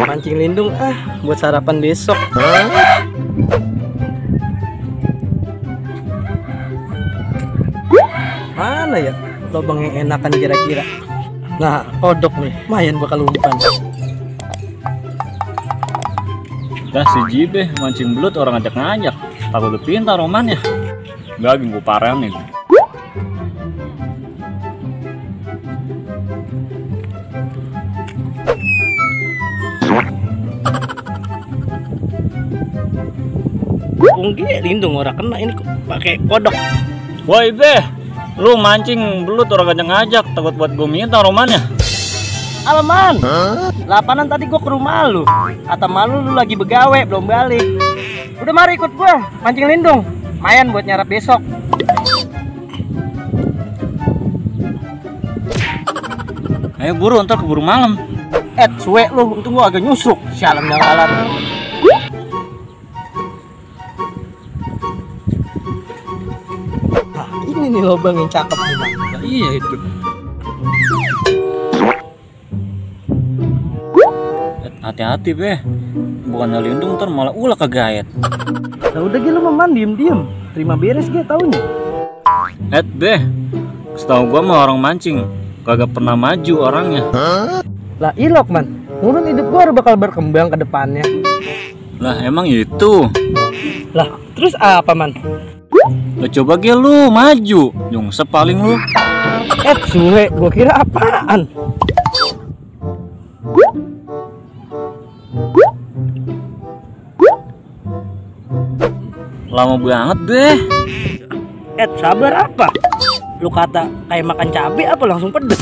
Mancing lindung buat sarapan besok. Mana ya lubang yang enakan kira-kira? Nah, kodok nih, lumayan bakal umpan. Dah si Jibe mancing belut orang ngajak-ngajak. Takut udah pintar romannya. Gaging gue parahin. Unggi lindung orang kena ini kok pakai kodok. Woi Be, lu mancing belut orang ngajak-ngajak. Takut buat gue minta romannya. Alaman, lapanan tadi gua ke rumah lu. Atau malu lu lagi begawe belum balik. Udah mari ikut gua mancing lindung. Lumayan buat nyarap besok. Ayo buru ntar keburu malam. Suwe lu, untung gua agak nyusuk. Sialan jalan. Nah, ini nih lubang yang cakep nih, Bang. Nah, iya itu. Hati-hati Be, bukan lindung ntar malah ulah kegayat. Nah udah gitu maman diem-diem, terima beres gue taunya. Be, setahu gua mah orang mancing kagak pernah maju orangnya. Lah ilok man, menurut hidup gua bakal berkembang ke depannya. Lah emang itu. Lah terus apa man? Lah coba ge lu maju, nyungsep paling lu. Suwe, gua kira apaan? Lama banget deh. Sabar apa? Lu kata kayak makan cabai apa langsung pedes?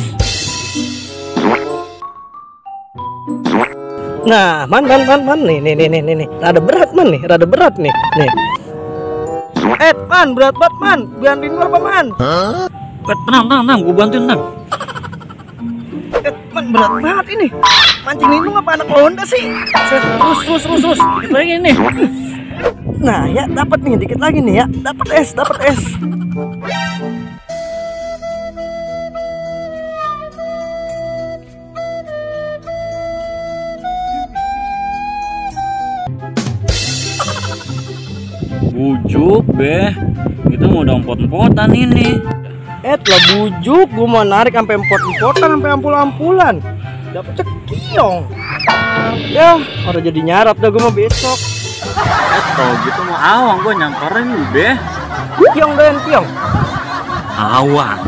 Nah, man nih. Rada berat man nih, rada berat nih. Man, berat banget man. Bantuin gua apa man? Tenang, gua bantuin nang. Man, berat banget ini. Mancing lindung apa anak londa sih? Terus. Dikit lagi nih. Nah ya dapat nih dikit lagi nih ya, dapat es. Bujuk Be, kita mau udah empot-empotan ini. Lah bujuk, gua mau narik sampai empot-empotan sampai ampul-ampulan. Dapat cekiong. Ya, orang jadi nyarap dah gua mau besok. Kalau gitu mau awang gue nyamperin lu Be. Piong. Awang.